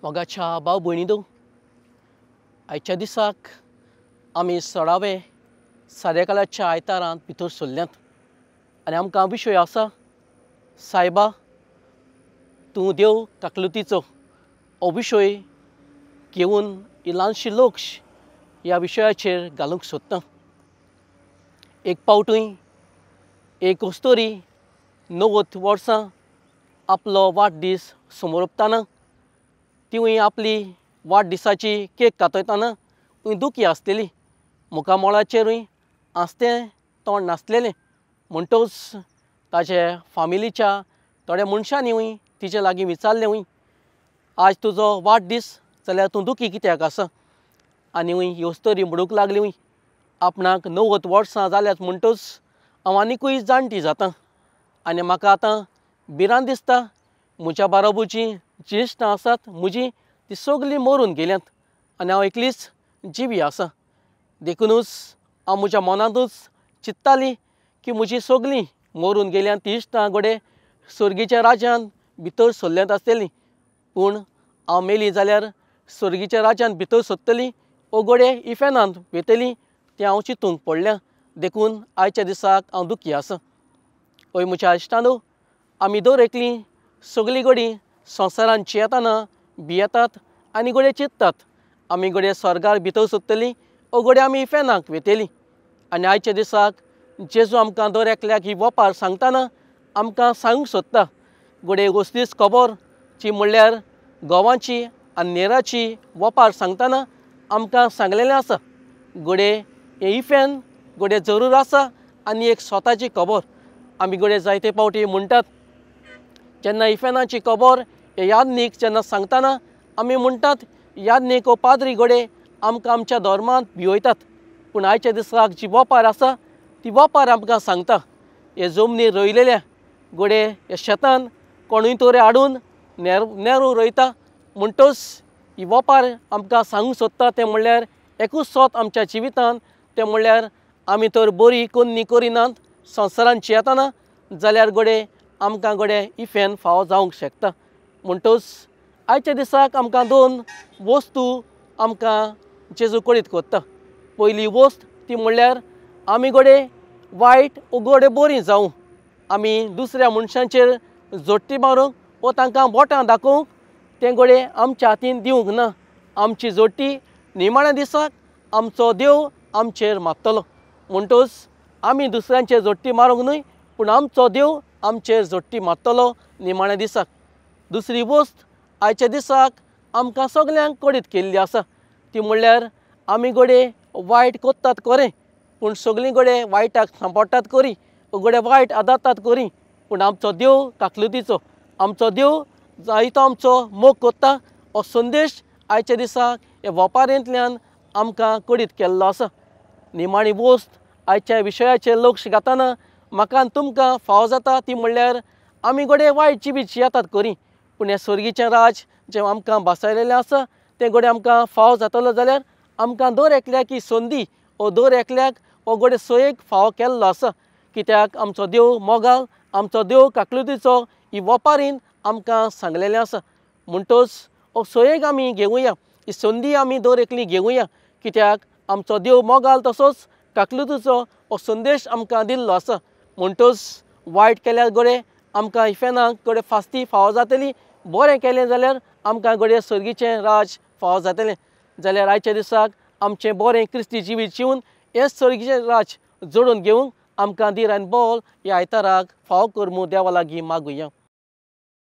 मोगाच्या भाव भयणींनो, आयच्या दिसाक आमी सोळावे सादेकालाच्या आयतारांत भितर सरल्यात आनी आमकां विशय आसा, सायबा तूं देव काकलुतीचो. हो विशय घेवन ही ल्हानशी लक्ष ह्या विशयाचेर घालूंक सोदता. एक पावटूय एक अस्तोरी 90 वर्सां आपलो वाडदीस समोरपताना तिवूय आपली वाडदिसाची केक कातयताना दुखी आसतली. मुखामळाचेरूय आसतें तोंड नासलेलें. म्हणटच ताजे फामिलीच्या थोड्या मनशांनीय तिचे लागीं विचारलेंय, आज तुजो वाडदीस जाल्यार तूं दुखी कित्याक आसा? आनी ही अस्तोरी म्हणूंक लागली, आपणाक 90 वर्सां जाल्यात म्हणटच हांव आनिकूय जाणटी जाता आनी म्हाका आतां भिरांत दिसता. म्हज्या बाराबोरचीं ज्येश्ठां आसात म्हजी ती सगळीं मरून गेल्यांत आनी हांव एकलीच जिवी आसा. देखुनूच हांव म्हज्या मनांतूच चिंत्ताली की म्हजी सगळीं मरून गेल्यांत ती इश्टां घडये सर्गीच्या राज्यांत भितर सरल्यांत आसतलीं, पूण हांव मेली जाल्यार सर्गीच्या राज्यांत भितर सरतली ओ घडये इफेर्नांत वयतली तें हांव चिंतूंक पडल्या. देखून आयच्या दिसाक हांव दुखी आसा. हय म्हज्या इश्टांनो, आमी दर एकलीं सगळीं घडी संवसारांत जियेतना भियेतात आनी घडये चिंततात आमी घडये स्वर्गार भितर सरतलीं ओ घडये आमी इफेर्नाक वयतलीं. आनी आयच्या दिसाक जेजू आमकां दर एकल्याक ही वपार सांगतना आमकां सांगूंक सोदता, घडये असलीच खबर ती म्हणल्यार गोवाची आनी नेराची वपार सांगतना आमकां सांगलेलें आसा. घडये हें इफेर्न घडये जरूर आसा आनी एक स्वताची खबर. आमी घडये जायते पावटी म्हणटात, जेन्ना इफेर्नाची खबर हे यादनीक जेन्ना सांगतना आमी म्हणटात यादनीक हो पाद्री घडये आमकां आमच्या धर्मांत भिवयतात. पूण आयच्या दिसाक जी वपार आसा ती वपार आमकां सांगता, हे जमनीर रोयलेल्या घडये ह्या शेतान कोणूय तोरे हाडून नेरू रोयता. म्हणटच ही वपार आमकां सांगूंक सोदता तें म्हणल्यार एकूच सोत आमच्या जिवितांत, तें म्हणल्यार आमी तर बरी कोन्नी करिनात संवसारांत जियेतना जाल्यार घडये आमकां घडये इफेर्न फावो जावंक शकता. म्हणटच आयच्या दिसाक आमकां दोन वस्तू आमकां जेजू कळीत करता. पयली वस्त ती म्हणल्यार आमी घडये वायट ओ घडये बरी जावं, आमी दुसऱ्या मनशांचेर जोडटी मारूंक वो तांकां बोटां दाखोवंक तें घडये आमच्या हातीन दिवंक ना. आमची जोडटी निमाण्या दिसाक आमचो देव आमचेर मारतलो. म्हणटच आमी दुसऱ्यांचेर जोडटी मारूंक न्हय, पूण आमचो देव आमचेर जोडटी मारतलो निमाण्या दिसाक. दुसरी वस्त आयच्या दिसाक आमकां सगल्यांक कळीत केल्ली आसा ती म्हणल्यार आमी घडये वायट करतात खरें, पूण सगळीं घडये वायटाक सांपडटात करी, घडये वायट आदारतात करी, पूण आमचो देव काकलुतीचो, आमचो देव जायतो आमचो मोग करता. हो संदेश आयच्या दिसाक ह्या वपारेंतल्यान आमकां कळीत केल्लो आसा. निमाणी वस्त आयच्या विशयाचेर लक्ष घातना म्हाका आनी तुमकां फावो जाता ती म्हणल्यार आमी घडये वायट जिवीत जियेतात करी, पूण हें सर्गीचें राज जें आमकां भासायलेलें आसा तें घडये आमकां फावो जातलो जाल्यार आमकां दर एकल्याक ही संदी वो दर एकल्याक हो घडये सोयेक फावो केल्लो आसा. कित्याक आमचो देव मोगाल, आमचो देव काकलुतीचो ही वपारीन आमकां सांगलेलें आसा. म्हणटच हो सोयेक आमी घेवया, ही संदी आमी दर एकली घेवया, कित्याक आमचो देव मोगाल तसोच काकलुतीचो हो संदेश आमकां दिल्लो आसा. म्हणटच वायट केल्यार घडये आमकां इफेर्नाक घडये फास्ती फावो जातली, बरें केलें जाल्यार आमकां घडये सर्गीचें राज फावो जातलें. जाल्यार आयच्या दिसाक आमचें बरें क्रिस्ती जिवीत जिवन हें सर्गीचें राज जोडून घेवंक आमकां धीर आनी बळ ह्या आयताराक फावो कर म्हूण देवा लागीं मागुया.